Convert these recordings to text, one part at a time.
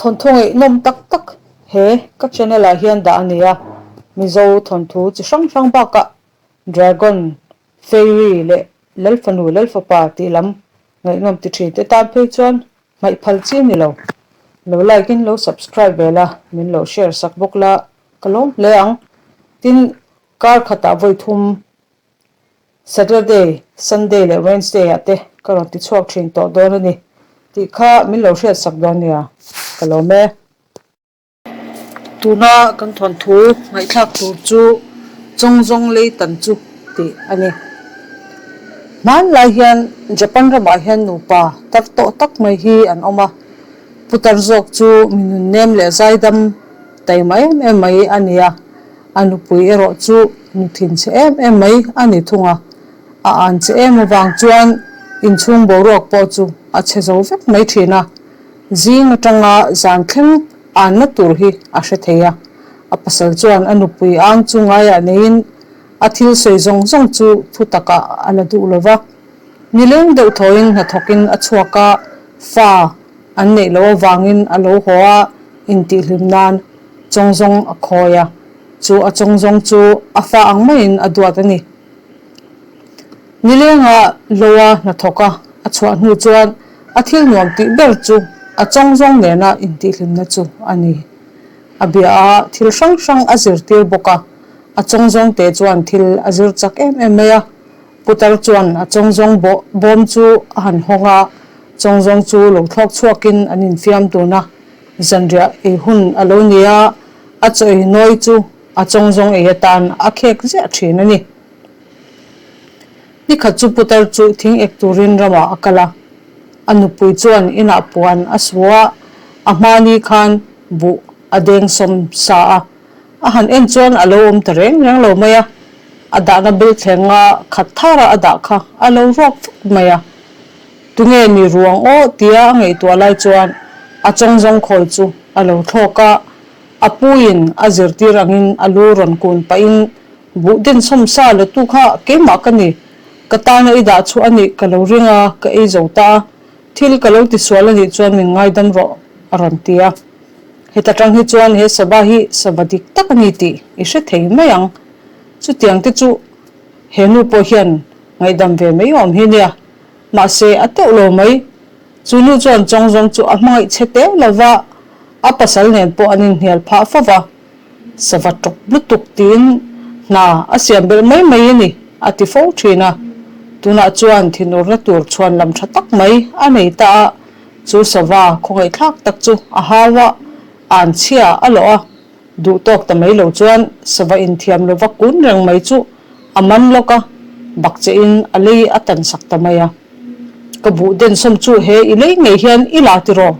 Thawnthu ngaihnawm tak tak he ka channel ah hian dah a ni a, Mizo thawnthu chi hrang hrang bakah Dragon, Fairy leh Lalfanu Lalfapa tih lam ngaihnawm ti thin te tan phei chuan hmaih phal chi a ni lo. Lo like in lo subscribe ve la, min lo share sak bawk la ka lawm hle ang. Tin, kar khatah vawi thum Saturday, Sunday leh Wednesday ah te ka rawn ti chhuak thin tawh dawn a ni tih kha min lo hriat sak dawn nia, ka lawm e. Tuna kan thawnthu ngaihthlak tur chu Chawngzawng lei tan chu tih a ni. Hmanlai hian Japan ramah hian nupa tar tawh tak mai hi an awm a, putar zawk chu mi nunnem leh zaidam taima em em mai a ni a. A nupui erawh chu nu thin che em em mai a ni thung a, a an che em avang chuan inchhung boruak pawh chu a chhe zo vek mai thin a, zing atanga zan thleng anna tur hi a hre thei a. A pasal chuan a nupui ang chu ngaiah neiin a thil sawi zawng zawng chu thu takah a la duh lo va, nileng deuh thawin hnathawkin a chhuak a, fa an neih loh avangin a lo haw a, intihhlim nan Chawngzawng a khawi a, chu a chawngzawng chu a fa ang maiin a duat a ni. Nilenga Loa hnathawk a a chhuah hnu chuan a thil nuam tih ber chu a chawngzawng nena intihhlimna chu a ni. A bia a thil hrang hrang a zirtir bawk a, a chawngzawng te chuan thil a zir chak em em mai a. Putar chuan a chawngzawng bawm chu a han hawng a, chawngzawng chu lo thlawk chhuakin an infiam dun a. Zanriah ei hun a lo ni a, a chaw ei nawi chu a chawngzawng ei atan a khek ziah thin a ni. Nikhat chu putar chu thing ek turin ramah a kal a, a nupui chuan inah puan a su a, a hmani khan buh a deng sawm sa a, a han en chuan a lo awm ta reng reng lo mai a, a dahna belthlenga khat thara a dah kha a lo ruak vek mai a. Tunge ni ruang aw tia a ngaihtuah lai chuan a chawngzawng khawi chu a lo thlawk a, a puiin a zirtir angin a lu rawn kun pahin, Buh den sawm sa la tu kha keimah ka ni, ka tana i dah chu a nih ka lo ring a, ka ei zo ta a, thil ka lo tisual a nih chuan min ngaidam rawh a rawn ti a. Heta tang hi chuan he sava hi sava dik tak a ni tih i hre thei mai ang. Chutiang te chu he nu pawh hian ngaihdam ve mai awm hi nia. Mahse, a teuh lo mai. Chu nu chuan Chawngzawng chu a hmangaih chhe teh lo va, a pasal nen pawh an inhnial phah fo va. Sava tawp lutuk tiin hna a siam belh mai mai a ni, a ti fo thin a. Tunah chuan thinurna tur chhuan lam tha tak mai a nei ta a, chu sava khawngaihthlak tak chu a hau a, anchhia a lawh a. Duh tawk ta mai lo chuan sava inthiam lova kun reng mai chu a man lawk a, bak che in a lei a tan sak ta mai a. Ka buh den sawm chu he i lei ngei hian i la tiraw?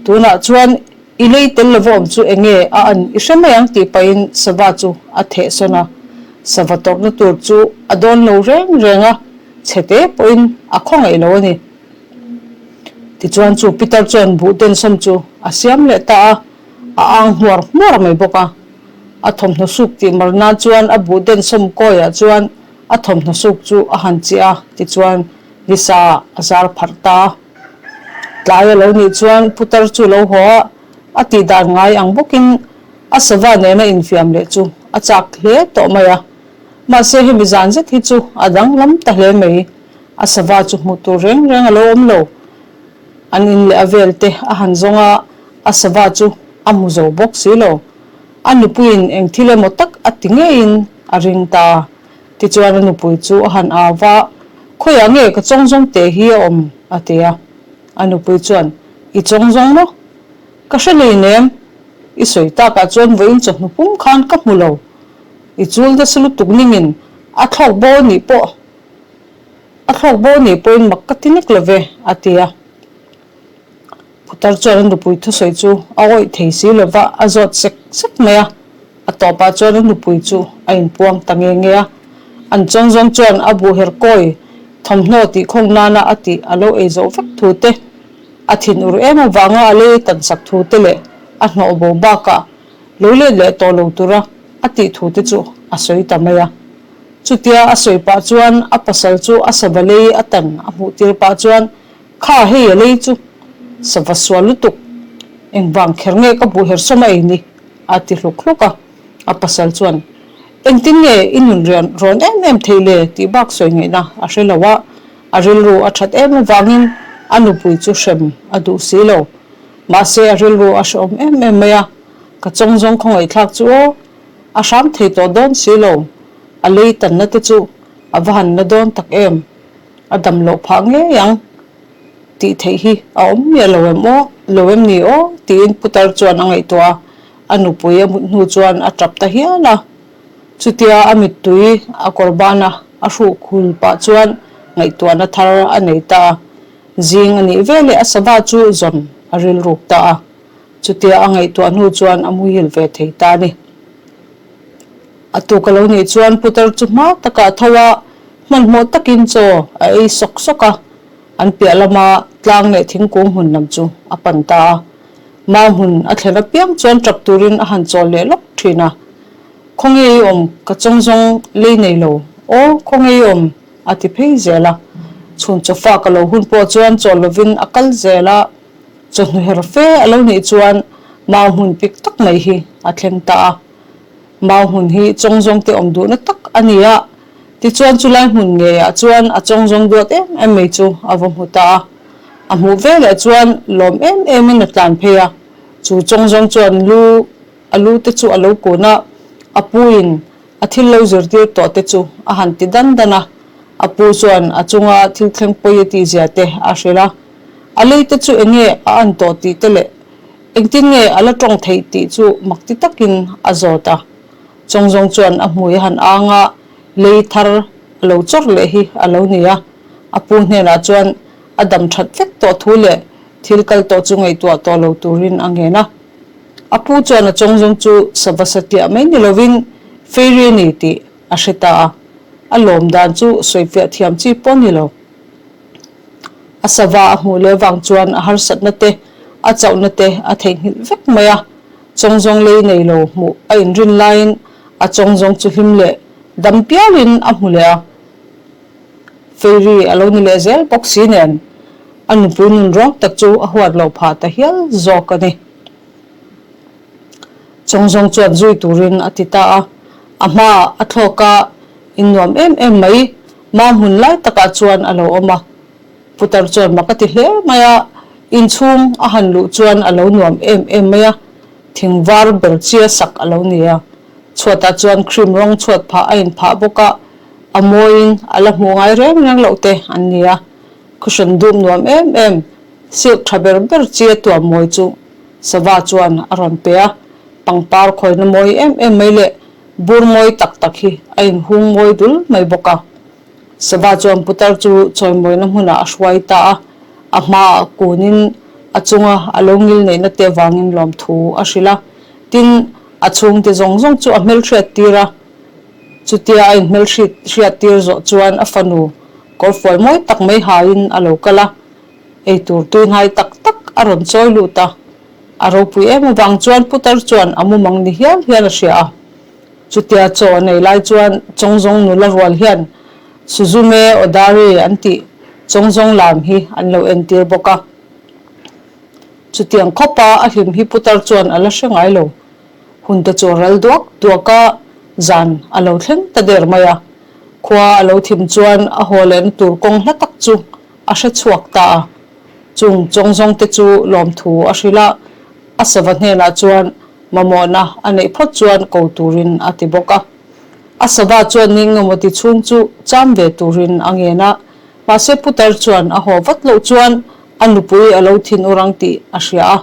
Tunah chuan i lei tel lova awm chu enge a an i hre mai ang tih pahin sava chu a theh sawn a. Sava tawrhna tur chu a dawn lo reng reng a, chhe te pawhin a khawngaih lo a ni. Tichuan chu Peter chuan buh den sawm chu a siam leh ta a. A ang hmuar hmuar mai bawk a. A thawmhnaw suk tih mar nan chuan a buh den sawm kawiah chuan a thawmhnaw suk chu a han chiah a, tichuan nisa a zar pharh ta a. Tlai a lo nih chuan putar chu lo haw a, a tih dan ngai ang bawkin a sava nena infiam leh chu a chak hle tawh mai a. Mahse hemi zan zet hi chu a danglam ta hle mai, a sava chu hmuh tur reng reng a lo awm lo. An in leh a vel te a han zawng a, A sava chu a hmu zo bawk si lo. A nupuiin eng thil emaw tak a ti ngeiin a ring ta. Tichuan a nupui chu a han au va, Khawiah nge ka chawngzawng teh hi a awm? a ti a. A nupui chuan, I chawngzawng maw? Ka hre hlei nem. I sawi takah chuan vawiin chawhnu pum khan ka hmu lo. I chul nasa lutuk ningin a thlawk bo anih pawh a thlawk bo anih pawhin mak ka ti nek lo ve, a ti a. Putar chuan a nupui thusawi chu a awih thei si lo va, a zawt sek sek mai a. A tawpah chuan a nupui chu a inpuang ta nge nge a. An chawngzawng chuan a buh her kawi thawmhnaw tih khawng nana a tih a lo ei zawh vek thu te, a thin ur em avanga a lei tan sak thu te leh a hnawh bo bakah lo let leh tawh lo tura a tih thu te chu a sawi ta mai a. Chutia a sawi pah chuan a pasal chu a sava lei a tan a hmuh tir pah chuan Kha hei a lei chu sava sual lutuk. Engvang kher nge ka buh hersawm a ei ni? a ti hluk hluk a. A pasal chuan, Engtin nge i nun rian rawn em em thei le? tih bak sawi ngaihna a hre lo a, a rilru a that em avangin a nupui chu hrem a duh si lo. Mahse a rilru a hrehawm em em mai a, Ka chawng zawng khawngaihthlak chu aw, a hram thei tawh dawn si lo, a lei tanna te chu a va han la dawn tak em, a dam loh phah ngei ang tih theih hi a awm miah lo em aw, lo em ni aw tiin putar chuan a ngaihtuah a, a nupui a mut hnu chuan a tap ta hial a. Chutia a mittui a kawr bana a hruh khul pah chuan ngaihtuahna thar a nei ta a, zing a nih veleh a sava chu zawn a rilruk ta a. Chutia a ngaihtuah hnu chuan a muhil ve thei ta a ni. A tuk a lo nih chuan putar chu hma takah a tho a, hmanhmawh takin chaw a ei sawk sawk a, an piah lama tlang leh thingkung hmun lam chu a pan ta a. Mau hmun a thlen apiang chuan tap turin a han chawl leh lawk thin a. Khawnge i awm ka chawng zawng lei nei lo aw, khawnge i awm a ti phei zel a. Chhun chawfak a lo hun pawh chuan chawl lovin a kal zel a. Chawhnu her fe a lo nih chuan mau hmun pik tak mai hi a thleng ta a. Mau hmun hi chawngzawng te awm duhna tak a ni a, tichuan chulai hmun ngeiah chuan a chawngzawng duat em em mai chu a va hmu ta a. A hmuh veleh chuan lawm em emin a tlan phei a, chu chawngzawng chuan lu a lu te chu a lo kun a, a puin a thil lo zirtir tawh te chu a han ti dan dan a, a pu chuan a chunga thil thleng pawi a tihzia te a hrilh a. A lei te chu enge a an tawh tih te leh engtin nge a la tawng theih tih chu mak ti takin a zawt a. Chawngzawng chuan a hmui a han ang a, lei thar a lo chawr leh hi a lo ni a. A pu hnenah chuan a dam that vek tawh thu leh thil kal tawh chu ngaihtuah tawh lo turin a ngen a. A pu chuan a chawngzawng chu sava satliah mai ni lovin fairy a ni tih a hre ta a. A lawm dan chu sawifiah thiam chi pawh a ni lo. A sava a hmuh leh vang chuan a harsatna te, a chauhna te a theihnghilh vek mai a. Chawngzawng lei nei lo hmuh a inrin laiin a chawngzawng chu hlim leh dam pialin a hmu leh a. Fairy a lo ni leh zel bawk si nen a nupui nun rawng tak chu a huat loh phah ta hial zawk a ni. Chawngzawng chuan zui turin a ti ta a, a hmaah a thlawk a, innuam em em mai. Mau hmun lai takah chuan a lo awm a, putar chuan mak a ti hle mai a, inchhung a han luh chuan a lo nuam em em mai a, thing var ber chia sak a lo ni a, chhuatah chuan cream rawng chhuat phah a inphah bawk a, a mawiin a la hmuh ngai reng reng loh te an ni a, cushion dup nuam em em, silk tha ber ber chia tuam mawi chu sava chuan a rawn pe a, pangpar khawina mawi em em mai leh Bur mawi tak tak hi a inhung mawi dul mai bawk a. Sava chuan putar chu chawimawina hmunah a hruai ta a, a hmaah kunin a chunga a lo ngil neihna te avangin lawmthu a hrilh a. Tin, a chhungte zawng zawng chu a hmelhriat tir a. Chutia a inhmelhriat tir zawh chuan a fanu kawrfual mawi tak mai haiin a lo kal a, eitur tuihnai tak tak a rawn chawi lut a. A ropui em avang chuan putar chuan a mumang ni hial hian a hria a. Chutia chaw a nei lai chuan Chawngzawng nula rual hian Suzume Odari an tih Chawngzawng lam hi an lo entir bawk a. Chutiang khawpa a hlim hi putar chuan a la hre ngai lo. Hun te chu a ral duak duak a, zan a lo thleng ta der mai a. Khua a lo thim chuan a haw lehna tur kawng hla tak chu a hre chhuak ta a. Chung chawngzawng te chu lawmthu a hrilh a, a sava hnenah chuan mamawhna a neih phawt chuan ko turin a ti bawk a. A sava chuan ning emaw ti chhung chu cham ve turin a ngen a, mahse putar chuan a haw vat loh chuan a nupui a lo thin ur ang tih a hria a,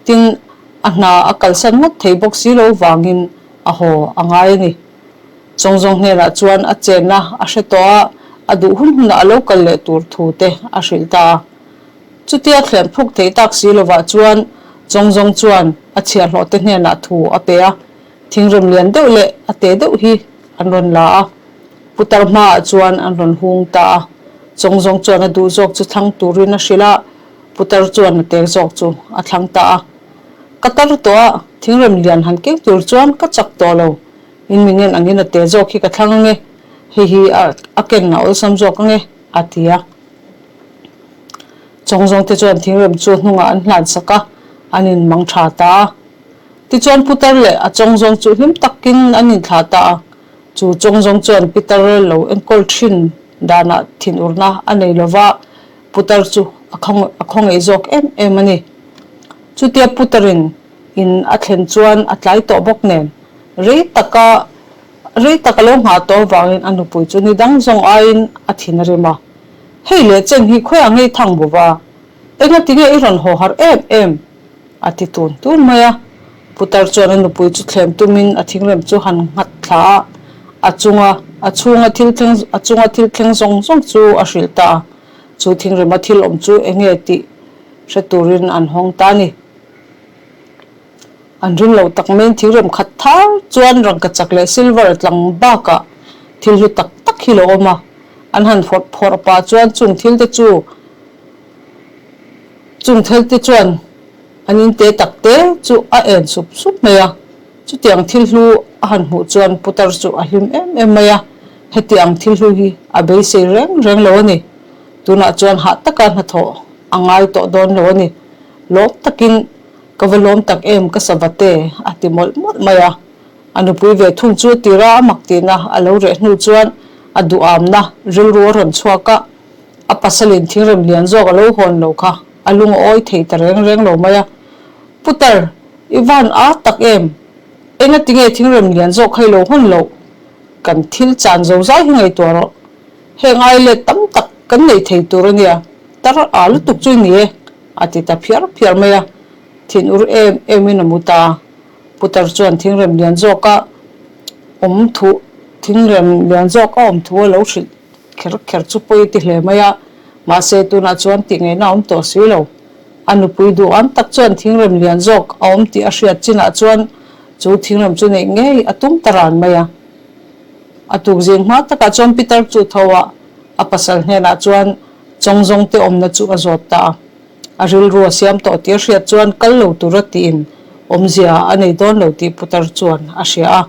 tin a hna a kalsan ngawt thei bawk si lo vangin a haw a ngai a ni. Chawngzawng hnenah chuan a chenna a hre tawh a, a duh hun hunah a lo kal leh tur thu te a hrilh ta a. Chutia thlen phuk theih tak si lovah chuan Chawngzawng chuan a chhiahhlawh te hnenah thu a pe a, thingrem lian deuh leh a te deuh hi an rawn la a, putar hmaah chuan an rawn hung ta a. Chawngzawng chuan a duh zawk chu thlang turin a hrilh a, putar chuan a tek zawk chu a thlang ta a. Ka tar tawh a, thingrem lian han keng tur chuan ka chak tawh lo. In mi ngen angin a te zawk hi ka thlang ange, hei hi a ken a awlsam zawk ange, a ti a. Chawngzawngte chuan thingrem chu hnungah an hlan sak a. An inmang tha ta a. Tichuan putar leh a chawngzawng chu hlim takin an inthlah ta a. Chu chawngzawng chuan pitar lo enkawl thin danah thinurna a nei lova, putar chu a khawngaih zawk em em a ni. Chutia putarin in a thlen chuan a tlai tawh bawk nen, rei taka rei tak a lo nghah tawh avangin a nupui chu ni dang zawng aiin a thin a rim a. Hei leh chen hi khawiah ngei thang buva, engati nge i rawn haw harh em em? A ti tun tun mai a. Putar chuan a nupui chu thlem tumin a thingrem chu han nghat thla a, a chunga a chhunga thil thleng a chunga thil thleng zawng zawng chu a hrilh ta a. Chu thingrema thil awm chu enge tih hre turin an hawng ta a ni. An rin loh tak maiin thingrem khat thar chuan rangkachak leh silver tlang bakah thil hlu tak tak hi lo awm a. An han phawrh phawrh pah chuan chung thil te chu Chung thil te chuan an in te tak te chu a en sup sup mai a, chutiang thil hlu a han hmuh chuan putar chu a hlim em em mai a, heti ang thil hlu hi a beisei reng reng lo a ni. Tunah chuan hah taka hnathawh a ngai tawh dawn lo a ni. Lawm takin ka va lawm tak em ka sava te a ti mawlh mawlh mai a. A nupui ve thung chu tira a mak tihna a lo reh hnu chuan a duhamna rilru a rawn chhuak a. A pasalin thingrem lian zawk a lo hawn lo kha a lung a awi thei ta reng reng lo mai a. Putar, i van a tak em? Engati nge thingrem lian zawk kha i lo hawn loh? Kan thil chan zo zai hi ngaihtuah rawh. Heng ai let tam tak kan nei thei tur a nia, tar a lutuk chu i ni e, a ti ta phiar phiar mai a. Thin ur em emin a mu ta a. Putar chuan thingrem lian zawk a awm thu thingrem lian zawk a awm thu a lo hrilh. Kher kher chu pawi a ti hle mai a, mahse tunah chuan tih ngaihna a awm tawh si lo. A nupui duham tak chuan thingrem lian zawk a awm tih a hriat chinah chuan chu thingrem chu neih ngei a tum ta ran mai a. A tukzing hma takah chuan Peter chu tho a, a pasal hnenah chuan chawngzawng te awmna chu a zawt ta a. A rilru a siam tawh tih a hriat chuan kal lo tura tiin awmzia a nei dawn lo tih Putar chuan a hria a.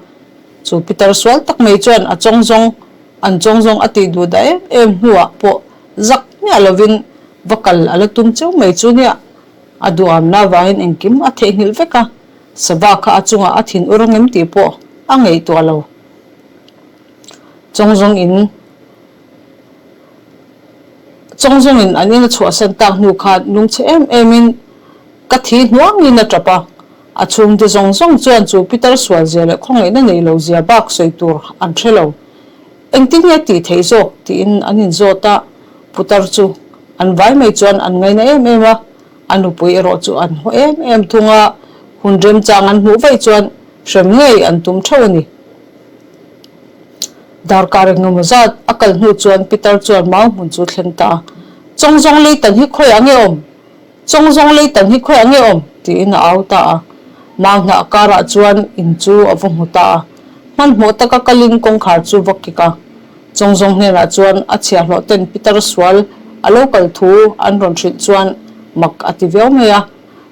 Chu Peter sual tak mai chuan a chawngzawng An chawng zawng a tih duh dah em em hnuah pawh zak miah lovin va kal a la tum cheu mai chu nia. A duhamna avangin engkim a theihnghilh vek a, sava kha a chungah a thin ur angem tih pawh a ngaihtuah lo. Chawng zawng in Chawng zawng in an in a chhuahsan tak hnu khan lungchhe em em in ka thi hnuangin a tap a, a chhungte zawng zawng chuan chu pitar sual zia leh khawngaihna nei lo zia bak sawi tur an hre lo. Engtin nge tih theih zawk tiin an inzawt a, putar chu an vai mai chuan an ngaina em em a, a nupui erawh chu an haw em em thung a, hun remchang an hmuh vaih chuan hrem ngei an tum theuh a ni. Darkar engemaw zat a kal hnu chuan pitar chuan mau hmun chu thleng ta a, Chawngzawng leitan hi khawiah nge awm? Chawngzawng leitan hi khawiah nge awm? tiin a au ta a. Mau hnah karah chuan in chu a va hmu ta a. Hmanhmawh taka kalin kawngkhar chu va kik a. Chawngzawng hnenah chuan a chhiahhlawh ten pitar sual a lo kal thu an rawn hrilh chuan mak a ti viau mai a.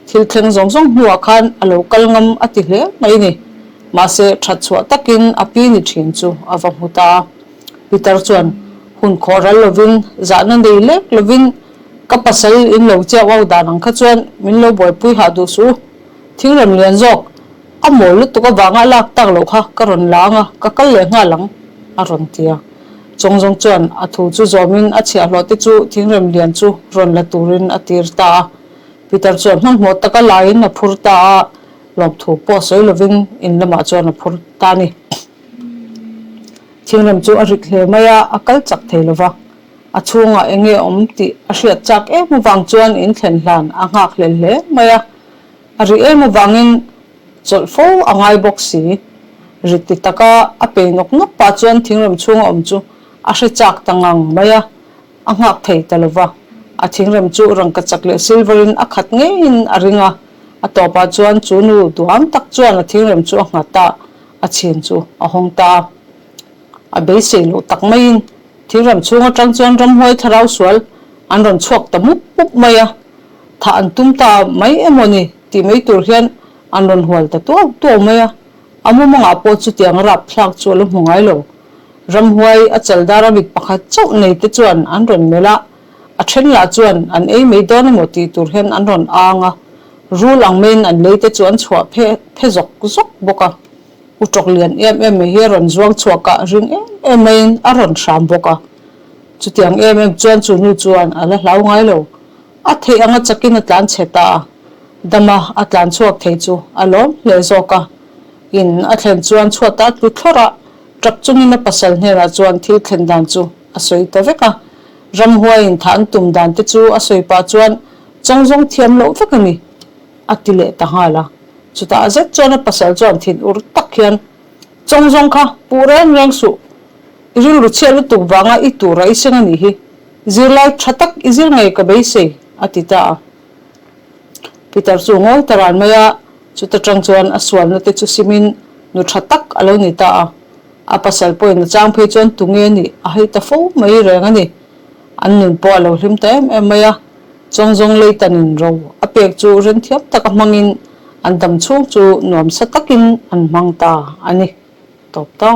Thil thleng zawng zawng hnuah khan a lo kal ngam a ti hle mai ni. Mahse, that chhuah takin a pi ni thin chu a va hmu ta a. Pitar chuan hun khawh ral lovin, zahna nei lek lovin ka pasal in lo chiau au dan ang kha chuan min lo buaipui hah duh suh u. Thingrem lian zawk, a mawl lutuk avanga a lak tak loh kha ka rawn la ang a, ka kal leh nghal ang, a rawn ti a. Chawngzawng chuan a thu chu zawmin a chhiahhlawh te chu thingrem lian chu rawn la turin a tir ta a. Peter chuan hmanhmawh taka laiin a phur ta a, lawmthu pawh sawi lovin in lamah chuan a phur ta a ni. Thingrem chu a rit hle mai a, a kal chak thei lova. A chhungah eng nge awm tih a hriat chak em avang chuan in thlen hlan a nghak hlel hle mai a. A ri em avangin chawlh fo a ngai bawk si. Rit ti taka a pe nawk nawk pah chuan thingrem chhunga awm chu a hre chak ta ngang mai a. A nghak thei ta lo va, a thingrem chu rangkachak leh silver in a khat ngeiin a ring a, a tawpah chuan chu nu duham tak chuan a thingrem chu a nghat a, a chhin chu a hawng ta a. A beisei loh tak maiin thingrem chhung atang chuan ramhuai thlarau sual an rawn chhuak ta mup mup mai a, thah an tum ta mai emaw ni tih mai tur hian an rawn hual ta tuau tuau mai a, a mumangah pawh chutiang rapthlak chu a la hmu ngai lo. Ramhuai a chaldar a mit pakhat chauh nei te chuan an rawn melh a, a then lah chuan an ei mai dawn emaw tih tur hian an rawn ang a. Rul ang maiin an lei te chu an chhuah phe phe zawk zawk bawk a. Utawk lian em em mai hi a rawn zuang chhuak a, ring em em maiin a rawn hram bawk a. Chutiang em em chuan chu nu chuan a la hlau ngai lo. A theih anga chakin a tlan chhe ta a, dama a tlan chhuak thei chu a lawm hle zawk a. In a thlen chuan chhuata a tlu thlawrh a, tap chungin a pasal hnenah chuan thil thlen dan chu a sawi ta vek a. Ramhuaiin thah an tum dan te chu a sawi pah chuan chawng zawng thiam loh vek a ni, a ti leh ta nghal a. Chutah zet chuan a pasal chuan thin ur tak hian, Chawng zawng kha puh reng reng suh, i rilru chhiat lutuk vanga i tur a i seng a nih hi, zirlai tha tak i zir ngei ka beisei, a ti ta a. Peter chu ngawi ta ran mai a, chuta tang chuan a sualna te chu simin nu tha tak a lo ni ta a. A pasal pawhin a chang phei chuan tunge nih a hei ta fo mai reng a ni. An nun pawh a lo hlim ta em em mai a, Chawngzawng leitanin ro a pek chu renthiam taka hmangin an dam chhung chu nuamsa takin an hmang ta a ni. Tawp ta.